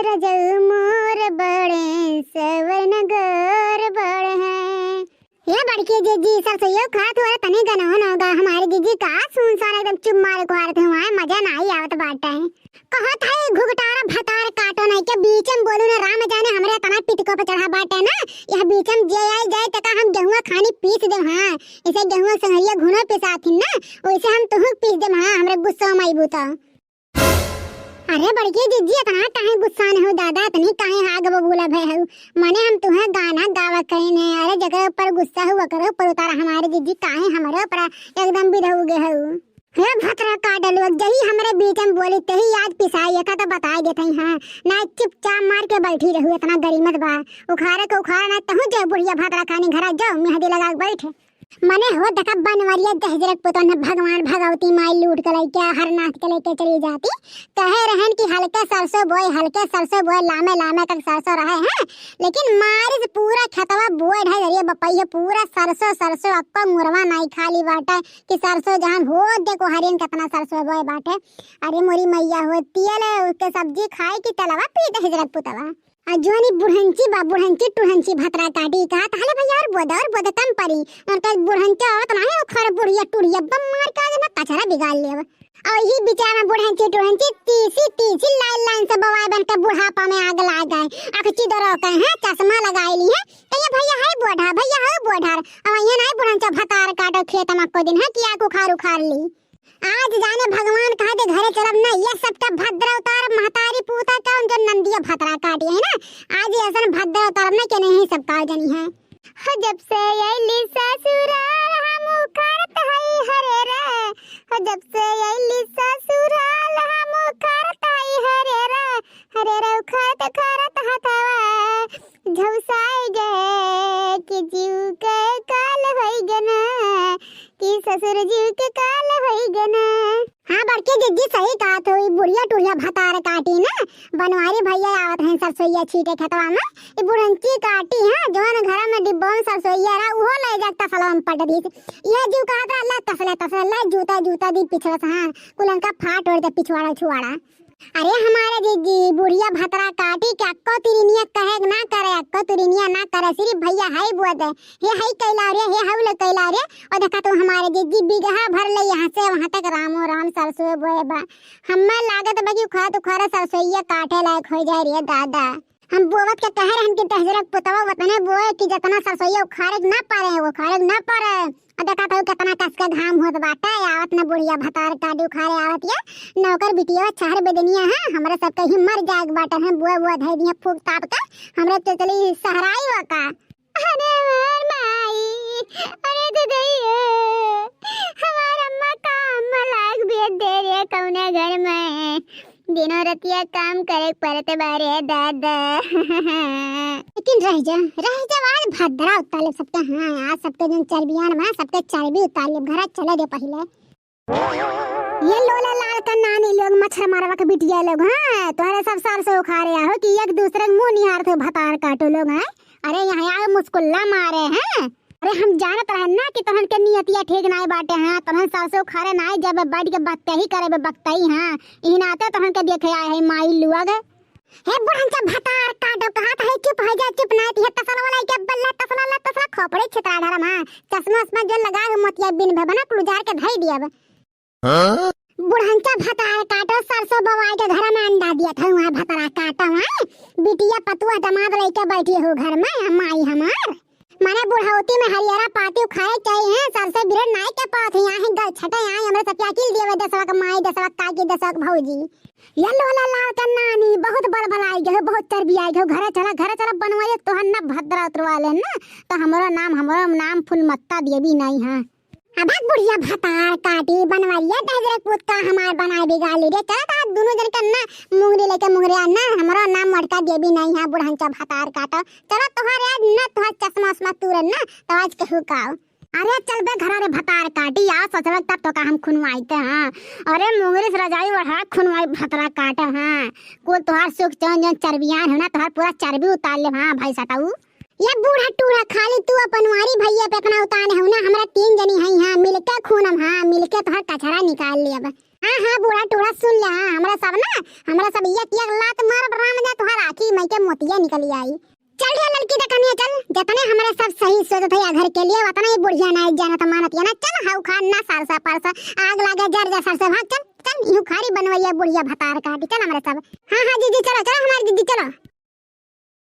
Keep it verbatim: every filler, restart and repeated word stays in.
रजऊ मोर बड़े सवरन गोर बड़ है। ये बड़की जिज्जी, सरसोइयो खात हो, तनी गनहन होगा। हमारे जिज्जी का सुनसान एकदम चुप मारे कुहारत हुआ है, मजा नाही आवत बाटे। कहत है घुघटारा भतार काटो नहीं के बीच में बोलू ना, राम जाने हमरे तना पिटको पे चढ़ा बाटे ना। यह बीच में जे आई जाए तका हम गेहुआ खानी पीस देम, हाँ। इसे गेहुआ संगरिया घुनो पिसाथिन ना, वैसे हम तुहू पीस देम, हाँ, हमरे गुस्सा में आईबू तो। अरे बड़की जिज्जी, इतना काहे गुस्सा न हो दादा, इतनी काहे हाग बबूला भय हो? मने हम तुहे गाना गावा कहीं ने, अरे जगह पर गुस्सा हो ओकरे ऊपर उतारा, हमारे जिज्जी काहे हमरे ऊपर एकदम बिधऊ गए हो? हे भतरा काट लोग, जही हमरे बीच में बोली तही आज पिसाई, एका तो बताई देत हई, हाँ, ना चुपचाप मार के बैठी रहू, इतना गरीमत बा, उखाड़े के उखाड़ा ना, तहू जे बुढ़िया भतरा खानी घरा जाओ, मेहंदी लगा के बैठे। मने हो देखा बनवरिया दहिजरक पुतन है, भगवान भगवती माई लूट के लइके हरनाथ के लइके चली जाती। कहे रहन कि हल्के सरसों बोए, हल्के सरसों बोए, लामे लामे तक सरसों रहे हैं, लेकिन मारिस पूरा खेतवा बोए ढाई धरिए बपैया, पूरा सरसों सरसों, अक्को मुरवा नाई खाली बाटे कि सरसों जहन हो देखो हरियन कितना सरसों बोए बाटे। अरे मोरी मैया हो, तियल के सब्जी खाए कि तलवा पी दहिजरक पुतवा। आ जोनी बुढ़ंची बा, बुढ़ंची टुढ़ंची भतरा काटी, कहा, "ताले भैया और बोद, और बोद कम परी।" उनका बुढ़ंचा आवत नाही, वो खर बुढ़िया टुढ़िया बम मार के आज ना कचरा बिगाड़ लेव। और ही बेचारा बुढ़ंची टुढ़ंची तीसी, तीसी लाइन लाइन से बवाए बन के बुढ़ापा में आग लाग गए। अखची दरो के हैं, चश्मा लगाए ली है। तो ये भैया है बोढ़ा, भैया है बोढ़ा। और ये नाही बुढ़ंचा भतार काटो खेत में को दिन है कि आग उखाड़ उखाड़ ली। आज जाने भगवान कहा दे घरे चलब ना, ये सबका भद्र उतार महतारी पूता का उनके नंदिया भतरा काटी है ना। आज ऐसन भद्र उतार ना के नहीं सब काल जनी है। हो जब से अइली ससुराल हम उखड़त हई हरे रे, हो जब से अइली ससुराल हम उखड़त हई हरे रे, हरे रे उखड़त उखड़त हथवा झुसाए गए कि जीव के काल होई गना, कि ससुर जीव के काल होई गना। हाँ, बड़के जिज्जी सही कहत हो, ई बुढ़िया टुढ़िया भतार काटी ना, बनवारी भैया आवत हैं सरसोइया छीटे खेतवा में, ई बुढ़ंची काटी है, जौन घर में डिब्बा में सरसोइया रहा, उहो ले जाके तसलवा में पट दी। यह जीव कहत रहा, "ला तसले, तसले, ला जूता, जूता दी पिछवा से, हाँ, कुल इनका फाट ओढ़ दे पिछवाड़ा, छुआड़ा।" अरे हमारे जिज्जी, बुढ़िया भतरा काटी के अक्को तिरिनिया कहे ना करे, अक्को तिरिनिया ना करे, सिर्फ भैया है बोल दे, "हे है कैला रे, हे हौले कैला रे।" और देखा तू हमारे जिज्जी बिगहा भर ले यहाँ से वहाँ तक रामो राम सरसों बोए बा। हमें लागत बा कि उखाड़ उखाड़ सरसोइया काटे लायक हो जाए रे दादा। हम बोवत के कहे रहन कि दहिजरक पुतवा वतने बोए कि जतना सरसोइया उखाड़े के ना पारे, वो उखाड़े के ना पारे। आ देखा तो कितना कस के घाम होत बाटे, आवत न बुढ़िया भतार काटी उखाड़े आवत ये, नौकर बिटिया छहर बेदनिया है, हमरे सबके ही मर जाए के बाटे हैं, बोए बोए धई दिए फूक ताप के, हमरे चचली सहराई वा का। अरे हमार माई, अरे ददैया, हमार अम्मा काम में लाग बिया दे रे कौने घर में। दिनों रतिया काम करे के पड़त बारे दादा। लेकिन रह जा, रह जा, आज भद्रा उताले सबके, हाँ, आज सबके जन चर्बियान में, सबके चर्बी उतार ले, घरा चले दे पहिले। ये लोला लाल का नानी लोग, मच्छर मारवा के बिटिया लोग, हाँ, तोहरे सब सरसों उखाड़े आहो कि एक दूसरे के मुंह निहारत हो भतार काटो लोग, हाँ। अरे यहाँ आगे मुस्कुल्ला मारे हैं। अरे हम जानत रहे ना कि तोहन के नियतिया ठीक नाई बाटे, हाँ, तोहन सरसों उखाड़े नाई जब बैठ के बकतही करे बे बकतही, हाँ, इही नाते तोहन के देखे आए है माई लुआ गे। हे बुढ़न के भतार काटो, कहा था, हे चुप हो जा, चुप ना, ये तसला वाला के बल्ला, तसला ला, तसला खोपड़े छितरा धरम, हाँ, चश्मा उश्मा जो लगा हो मोतिया बिन भे बना कुल उजाड़ के धई दिया बे। हाँ? बुढ़न के भतार काटो, सरसों बवाई के घर में अंडा दिया था, वहाँ भतार काटो, वहाँ बिटिया पतुआ दमाद लेके बैठी हो घर में, माई हमार। माने बुढ़ौती में हरियरा पाती खाए चाहिए, सरसों बिरड़ नाई के पात है, यहाँ गल छटे, यहाँ हमरे सब अकिल दिए हुए दसवा के माई, दसवा के काकी, दसवा के भौजी। ये लोला लाल के नानी बहुत बड़बड़ाई गए हो, बहुत चर्बियाई गए हो। घरे चला, घरे चला, बनवाइए तोहर ना भद्रा उतरवा ले ना, तो हमरो नाम, हमरो नाम फुलमत्ता देवी नहीं है। अब बुढ़िया भतार काटी बनवाइए, दहिजरे पूत का हमार बनाए बिगाड़ ली रे। चला तो आज दोनों जन के ना मुंगरी लेके मुंगरिया ना, हमरो नाम मोटका देवी नहीं है, बुढ़न चा भतार काटो। चला तोहरे आज ना तोहर चश्मा उश्मा तूरे ना, तो आज केहू काओ। अरे चल बे घरा रे भतार काटी, आ सचवे तब तो का हम खुनवाइते हैं। अरे मुंगरी से रजाई ओढ़ा खुनवाई भतरा काटे हैं। कुल तोहार सुख चैन जौन चर्बियान हो ना, तोहार पूरा चर्बी उतार ले, हाँ भाई सटाऊ। ये बूढ़ा टूढ़ा खाली तू अपन वारी भैया पे इतना उताने हो ना, हमरा तीन जनी है, हाँ, मिलके खूनम, हाँ, मिलके तोहार कचरा निकाल लेब। हाँ हाँ बूढ़ा टूढ़ा सुन ले, हाँ, हमरा सब ना, हमरा सब एक एक लात मारब राम जा तोहार आँखी मइके मोतिया निकली आई। चल रे लड़की देखनिया चल, जतने हमरा सब सही सोचत है घर के लिए, वतने ही बुढ़िया ना जानत मानत या ना। चल हाउ खा ना सारसा पारसा, आग लागे जर जा सारसा, भाग चल चल, यूं खारी बनवैया बुढ़िया भतार काटी, चल हमरा सब। हाँ हाँ जीजी चलो चलो हमारी जीजी चलो।